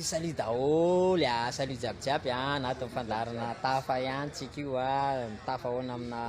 Salut salut daholo a, salut jiaby jiaby a, anatin'ny fandaharana tafa ihany tsika io a, mitafa ahoana amina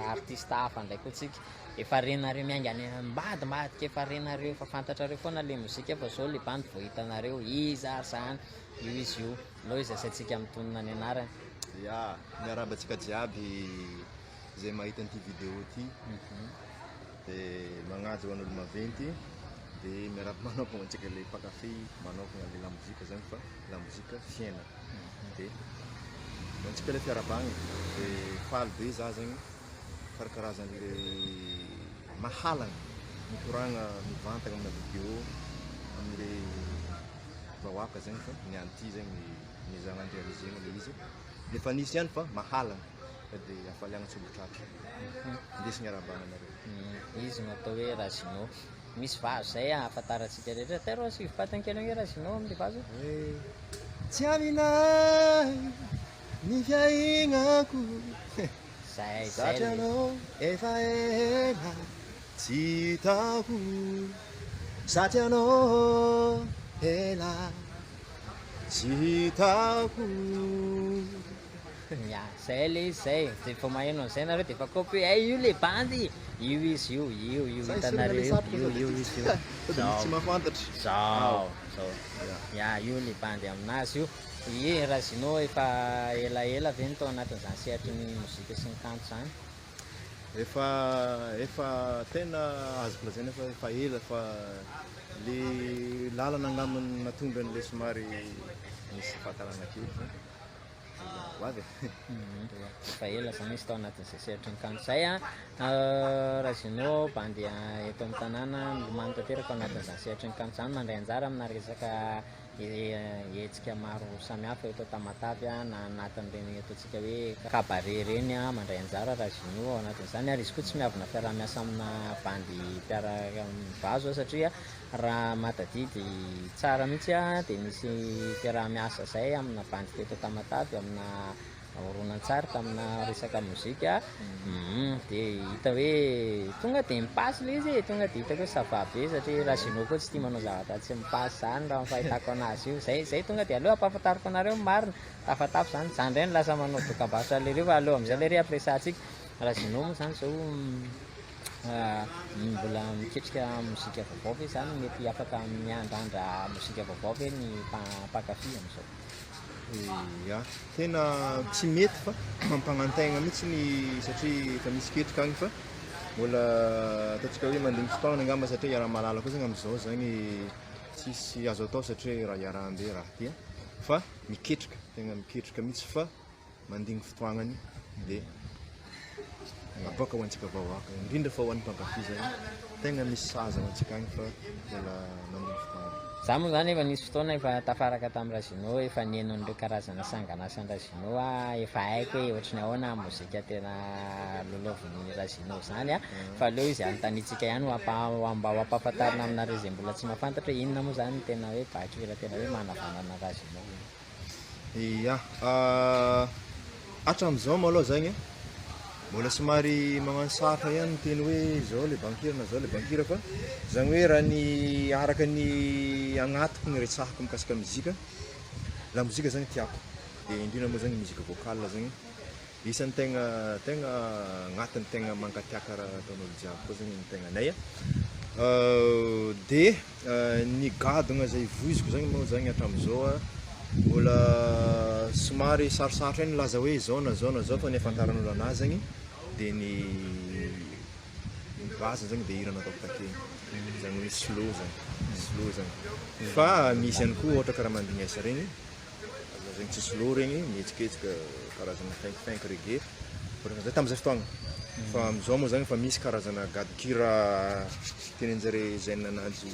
artiste hafa indray koa tsika, efa renareo miainga any ambadimbadika efa renareo efa fantatrareo foana le mozika fa zao le bandy vao hitanareo, iza ary zany, io izy io, aleo izy asaintsika mitonona ny anarany. Ya, miarahaba antsika jiaby izay mahita an'ity vidéo ity, de magnaja ho an'olo maventy. Dia miarahaba manokana antsika ilay mpankafy manokana ilay lamozika zany fa lamozika fiainana. Dia ho antsika ilay fiarahabagna e. Dia faly be za zegny karakarazan'le mahalana mikoragna mivantagna amina video amle vahoaka zegny fa ny an'ity zegny niezahana ni-realiser-na le izy. Efa nisy ihany fa mahalana fa dia hafaliagna tsy omby tratra. Indesigny arahabagna anareo. Izy no atao hoe Razino. Misy vazo zay ahafantarantsika rehetra. Tairo asio vatany kely ange Razino amle vazo. Hoe tsy aminay ny fiainako. Zay zay Zatra le. anao efa ela tsy hitako. Zatra anao ela tsy hitako. Ya, zay le izy zay, de vao maheno an'izay nareo de efa kôpy hoe hay io le bandy, io izy io, io io Zay sorona hitanareo le io, satroka io sao de io tsy izy io, sao de misy zao, tsy mahafantatra. zao, Ao. zao, Ya. ya io le bandy aminazy io, ie Razino efa elaela ve no tao anatin'izany sehatry ny mozika sy ny kanto zany? Efa efa tena azoko lazaina fa efa ela fa le lalana angamba no nahatonga an'le somary nisy fahatarana kely fa. Ho avy e. Efa ela zany izy tao anatin'izay sehatry ny kanto izay an. Razino bandy eto amin'ny tanàna milomano tanteraka ao anatin'izany sehatry ny kanto izany, mandray anjara amina resaka hetsika maro samihafa eto Tamatave na anatin'ireny ataontsika hoe cabaret ireny mandray anjara Razino ao anatin'izany ary izy koa tsy miavona fiaraha-miasa amina bandy mpiara-mivazo satria Raha mahatadidy tsara mihitsy aho dia nisy fiaraha-miasa izay amina bandy teto Tamatave amina horonantsary tamina resaka mozika, dia hita hoe tonga dia mi-passe ilay izy e, tonga dia hitako hoe ça va be satria Ragino koa tsy tia manao zavatra tsy mi-passe izany raha ny fahitako an'azy io, zay zay tonga dia aleo ampahafantariko anareo ny marina, tafatafa izany, za indray no lasa manao dokambarotra an'lery io fa aleo amin'izay lery ampiresahantsika, Ragino moa izany izao Mbola miketrika mozika vaovao ve zany? Mety afaka miandrandra mozika vaovao ve ny mpankafy amin'izao? Ya, tena tsy mety fa mampagnantegna mihitsy ny satria efa misy ketrika agny fa mbola ataontsika hoe mandigny fotoagna angamba satria iaraha-mahalala koa zegny amizao zegny tsisy azo atao satria raha iarahan-be raha ty fa miketrika, tegna miketrika mihitsy fa mandigny fotoagnany dia aboaka ho antsika vahoaka indrindra fa ho an'ny mpankafy zany tegna misy sahaza ho antsika agny fa mbola mandigny fotoagnany. Za moa zany efa nisy fotoana efa tafaraka tamin'i Razino efa niheno an'ireo karazana sanganasan'i Razino aho, efa haiko hoe ohatry ny ahoana mozika tena lalaovin'i Razino zany a, fa aleo izy anontaniantsika ihany ho ampa- mba ho ampahafantarina aminareo izay mbola tsy mahafantatra hoe inona moa zany no tena hoe bakira tena hoe manavanana Razino. Ya, hatramin'izao malôha zaigny mbola somary magnano sarotra ihany miteny hoe zao le bankira na zao le bankira fa zany hoe raha ny araka ny agnatiko ny resahako mikasika mozika, lamozika zany tiako de indrindra moa zany mozika vocal zegny. Isan'ny tegna tegna agnatiny tegna mankatiaka raha ataon'olo jiaby koa zegny ny tegnanay de ny gadogna zay voiziko zegny moa zagny hatram'zao a mbola somary sarosarotra ihany milaza hoe zao na zao na zao fa ny ahafantaran'olo anazy zegny de ny ny base zegny de hira nataoko takeo igny zany hoe slow zany slow zany fa misy ihany koa ohatra karaha mandignesa regny Lazainy tsy slow regny, mihetsiketsika karazana funk funk reggae, ohatran'izay tamin'izay fotoagna, fa amizao moa zany efa misy karazana gadon-kira tenenin-jare jeune ananjy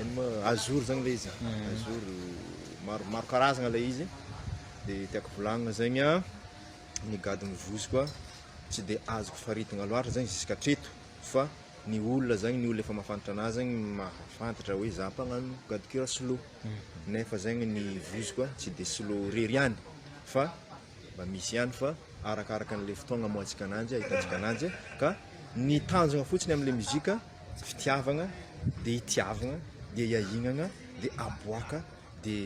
ino moa ajour zany le izy, ajour maro maro karazagna le izy, de tiako volagnina zegny an, ny gadon'ny vozy koa tsy de azoko faritagna loatra zegny jusqu'à hatreto fa ny olona zagny ny olona efa mahafantatra anazy zagny mahafantatra hoe za mpagnano gadon-kira slow. Nefa zegny ny vozoko a tsy de slow rery ihany fa mba misy ihany fa arakaraka an'le fotoagna amoahantsika ananjy ahitantsika ananjy ka ny tanjogna fotsiny am'le muzika fitiavagna de itiavagna de iahignagna de aboaka. de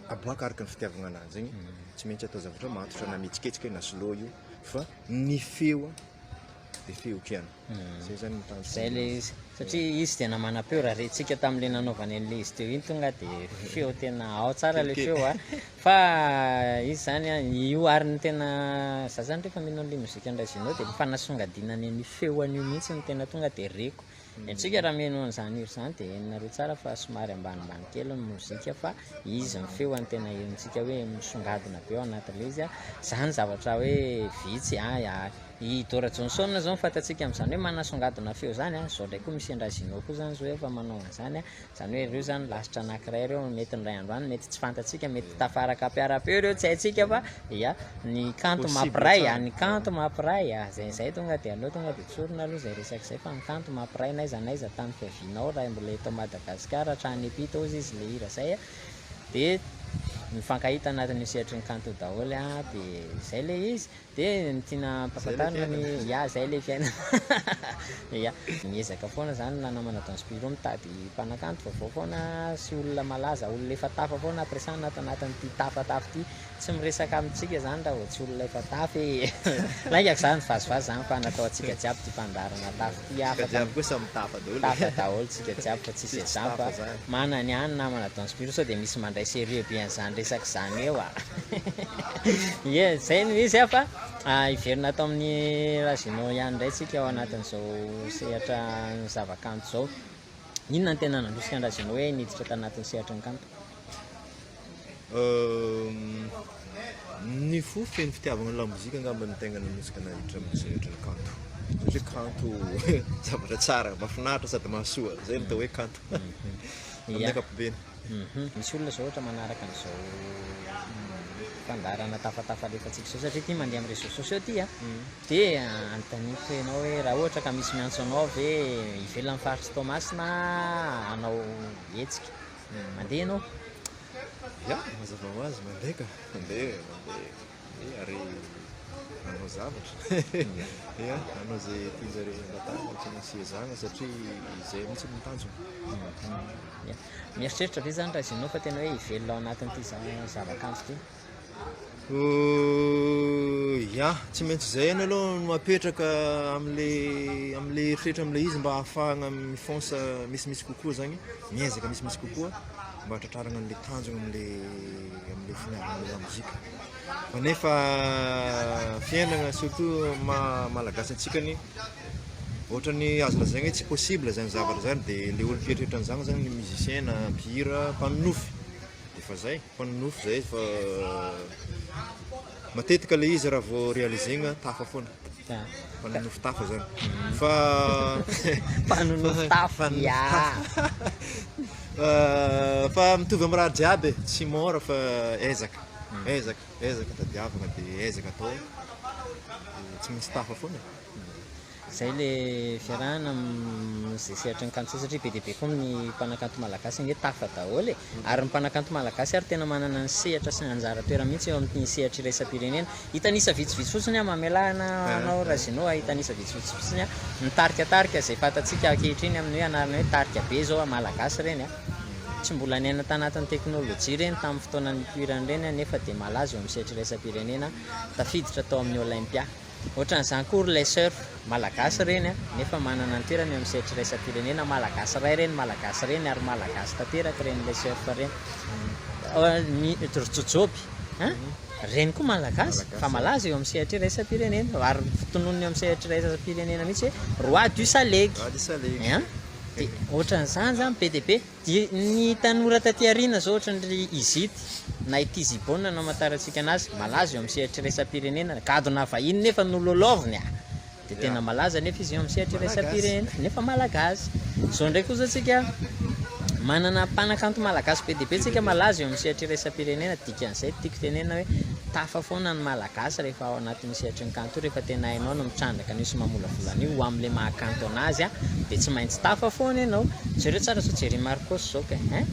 aboaka araka ny fitiavagna ananjy zegny, tsy maintsy atao zavatra matotra na mihetsiketsika io na slow io fa ny feo de feo kiana, zay zany ny tanjoko. Zay le izy, satria izy tena manam-peo raha rentsika tamin'le nanaovany an'le izy teo iny tonga de feo tena ao tsara le feo a, fa izy zany a io ary ny tena za zany rehefa mino an'le mozikan'i Raisinao de le fanasongadinany an'io feo an'io mihitsy no tena tonga de reko. Ny antsika raha mihaino an'izany hira izany dia henonareo tsara fa somary ambanimbany kely ny mozika fa izy ny feony tena henontsika hoe misongadina be ao anatin'ilay izy. Izany zavatra hoe vitsy a, i Dora Johnson izao no fantatsika amin'izany hoe manasongadina feo izany a, izao indray koa misy an-dRazino koa izany izao efa manao an'izany a, izany hoe ireo izany lasitra anankiray ireo mety indray andro any mety tsy fantatsika, mety tafaraka mpiara-peo ireo tsy haintsika fa ya, ny kanto mampiray a, ny kanto mampiray a, zay zay tonga dia aleo tonga dia tsorina aloha izay resaka izay fa ny kanto mampiray n'aiza n'aiza tany fiavianao raha mbola eto Madagasikara hatrany am-pita hozy izy le hira zay a, dia mifankahita anatin'io sehatry ny kanto io daholo a, dia zay le izy. Dia ny tiana ampahafantarina ny, ya zay le fiainana, ya miezaka foana zany na namana Don Spiro mitady mpanakanto vaovao foana sy olona malaza, olona efa tafa foana ampiresahana ato anatin'ity tafatafa ity, tsy miresaka amintsika zany raha vao tsy olona efa tafa e, laingako zany vazivazy zany fa natao antsika jiaby ity fandaharana tafa ity, Tsika afaka jiaby koa samy tafa daholo e. tafa daholo tsika jiaby fa tsisy Tsisy tsy an'izany tafa fa zany. manana ny ahy ny namana Don Spiro sao dia misy mandray sérieux be an'izany resaka izany eo a. Ie, zay no izy fa hiverina ato amin'ny Ragino ihany indray tsika ao anatin'izao sehatra ny zavakanto izao. Inona no tena nandosika an'i Ragino hoe niditra tanatin'ny sehatry ny kanto? Ny fo feno fitiavana ny lamozika angamba no tegna nanosika anah hiditra amin'ny sehatry ny kanto. Satria kanto zavatra tsara, mahafinaritra sady mahasoa, zay no atao hoe kanto amin'ny ankapobeny. Misy olona zao ohatra manaraka an'izao fandaharana tafatafa alefantsika izao satria ity mandeha amin'ny réseaux sociaux ity a, dia anontaniako ianao hoe raha ohatra ka misy miantso anao ve ivelan'ny faritr'i Toamasina hanao hetsika, mandeha ianao? Ya, mazava ho azy mandeha ka, mandeha, mandeha, mandeha ary hanao zavatra, ya, hanao izay tian-jareo angatahana tsy maintsy ezahana satria izay mihitsy no tanjona. Ya. Mieritreritra ve zany Razinao fa tena hoe hivelona ao anatin'ity zava-kanto ity? Ya, tsy maintsy izay ihany aloha no apetraka am'le am'le eritreritra am'le izy mba ahafahana mifonce misimisy kokoa zany, miezaka misimisy kokoa mba hatratrarana an'le tanjona am'le am'le finiavana an'le lamozika. Fa nefa fiainana surtout maha malagasy antsika anie Ohatran'ny azo lazaina hoe tsy possible zany zavatra zany de le olo mpieritreritra an'izany zany ny musicien na mpihira mpanonofy de efa zay, mpanonofy zay fa matetika le izy raha vao realiser-gna tafa foana, mpanonofy tafa zany fa Mpanonofy tafa, ya. Fa mitovy amin'ny raha jiaby e, tsy mora fa ezaka, ezaka, ezaka tadiavina de ezaka atao de tsy maintsy tafa foana e. Zay le fiarahana amin'izay sehatry ny kanto izay satria be dia be koa ny mpanakanto malagasy ange tafa daholo e! Ary ny mpanakanto malagasy ary tena manana ny sehatra sy ny anjara toerana mihitsy eo amin'ny sehatra iraisam-pirenena. Hitanisa vitsivitsy fotsiny aho mamelà anao Razino a, hitanisa vitsivitsy fotsiny aho ny tarika tarika izay fantatsika ankehitriny amin'ny hoe anarana hoe tarika be izao malagasy ireny a! Tsy mbola niaina tanatin'ny teknolojia ireny tamin'ny fotoana nipoirany ireny nefa dia malaza eo amin'ny sehatra iraisam-pirenena, tafiditra tao amin'ny Olympia. Ohatran'izany koa ry lay surf, malagasy ireny an, nefa manana ny toerany eo amin'ny sehatra iraisam-pirenena, malagasy iray ireny, malagasy ireny ary malagasy tanteraka ireny lay surf ireny. Ny ry Jojoby an, ireny koa malagasy fa malaza eo amin'ny sehatra iraisam-pirenena ary tononina eo amin'ny sehatra iraisam-pirenena mihitsy hoe roi du salegy. Roi du salegy. An, dia ohatran'izany izany be dia be. Dia ny tanora taty aoriana izao ohatran'ny Izity na ity Zibona no amantarantsika anazy, malaza eo amin'ny sehatra iraisam-pirenena, gadona vahiny nefa no lalaoviny a! Dia tena malaza nefa izy eo amin'ny sehatra iraisam-pirenena, nefa malagasy. Izao indray kosa tsika manana mpanakanto malagasy be dia be tsika malaza eo amin'ny sehatra iraisam-pirenena, dikan'izay tiako tenenina hoe tafa foana ny malagasy rehefa ao anatin'ny sehatry ny kanto io, rehefa tena hainao ny mitrandraka an'io sy mamolavola an'io ho amin'ilay maha-kanto anazy dia tsy maintsy tafa foana ianao. Jereo tsara zao Jerry Marcos zao ka hein!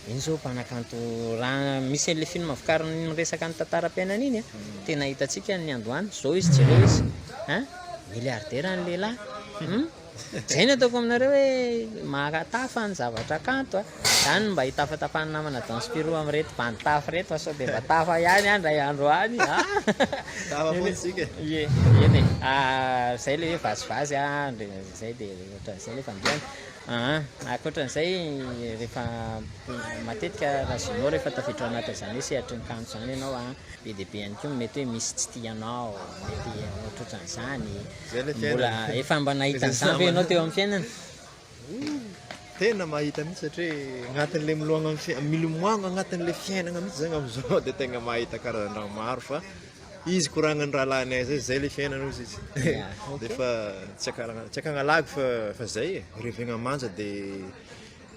Iny zao mpanakanto raha misy an'ilay film vokariny miresaka ny tantaram-piainany iny an, tena hitantsika ny niandohany, zao izy jereo izy hein! Milliardaire ny lehilahy hum! Zay no ataoko aminareo hoe mahatafa ny zavatra kanto a! Zany no mba hitafatafan'ny namana Don Spirou amin'ireto bandy tafa ireto fa sao dia mba tafa ihany an indray andro any a. Tafa foana isika e. Ie, eny e. Zay le hoe vazivazy an, zay dia ohatran'izay le fandehany. Aa, ankoatran'izay rehefa matetika Razinao rehefa tafiditra ao anatin'izany hoe sehatry ny kanto izany ianao an, be dia be ihany koa ny mety hoe misy tsy tia anao, mety ohatrohatran'izany. Zay le Mbola fiainana. efa mba nahita an'izany ve ianao teo amin'ny fiainana? Tena mahita mihitsy satria agnatin'le miloagna amin'ny fiai- milomagno agnatin'le fiainagna mihitsy zany am'zao de tegna mahita karazan-draha maro fa izy koragnan'ny rahalahinay zay, zay le fiainana hozy izy. Ya, ok. De fa tsy akaragna tsy akagnalagy fa fa zay e, revegna manja de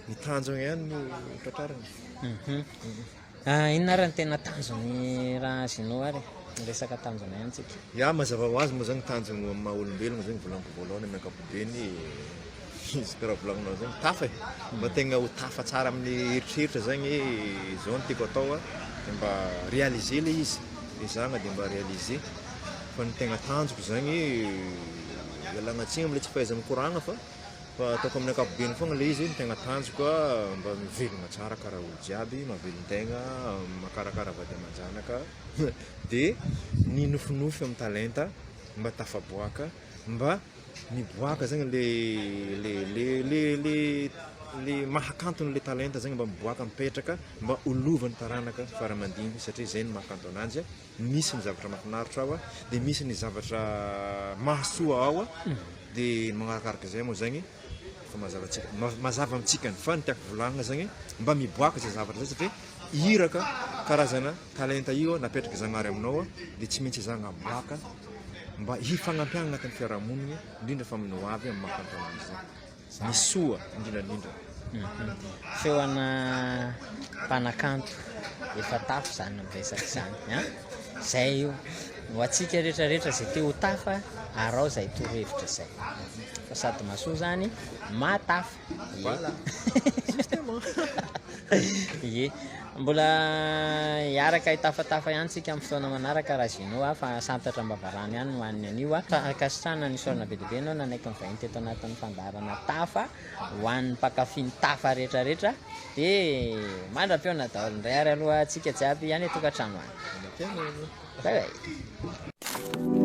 ny tanjogna ihany no tratrarigna. Mhm. Ah, inona ary ny tena tanjon'ny raha azonao ary e? Miresaka tanjona ihany tsika. Ya, mazava ho azy moa zany tanjogno amin'ny maha olombelogno zegny volagniko voalohany amin'ny ankapobeny izy karaha volagninao zegny tafa e, mba tegna ho tafa tsara amin'ny eritreritra zegny zao no tiako atao a, de mba réaliser le izy, ezahagna de mba réaliser, fa ny tegna tanjoko zegny ialagna tsiny amle tsy fahaiza-mikoragna fa Fa ataoko amin'ny ankapobeny foagna le izy, ny tegna tanjoko mba mivelogna tsara karaha olo jiaby, mahavelon-tegna, mahakarakara vady aman-janaka, de ny nofinofy amin'ny talenta mba tafaboaka, mba miboaka zegny le le le le le le mahakanton'le talenta zegny mba miboaka mipetraka mba ho lovan'ny taranaka fara aman-dimby satria zay no mahakanto ananjy, misy ny zavatra mahafinaritra ao de misy ny zavatra mahasoa ao. Dia ny magnarakaraka izay moa zegny efa mazava antsika, mazava amintsika ny fa ny tiako volagnina zegny mba miboaka zay zavatra zay satria iraka karazana talenta io napetraky Zagnahary aminao dia tsy maintsy ezahagna aboaka mba hifagnampiagna agnatin'ny fiarahamonigny indrindra fa amin'ny ho avy amin'ny maha mpanontany izy zay, ny soa indrindra indrindra. Feo ana mpanakanto efa tafo izany miresaka izany an! Zay io. Ho antsika rehetra rehetra izay te ho tafa, araho izay torohevitra izay. Fa sady mahasoa izany, mahatafa. Ie. Voilà. Justement. Ie. Mbola hiaraka hitafatafa ihany tsika amin'ny fotoana manaraka Razino a, fa santatra am-bavarano ihany no haniny anio a. Ankasitrahana ny isaorana be dia be ianao nanaiky ny vahiny teto anatin'ny fandaharana Tafa. Ho an'ny mpankafy ny tafa rehetra rehetra dia mandra-pihaona daholo indray ary aloha tsika jiaby any an-tokantrano any. Mandra-pihaona. Bye bye.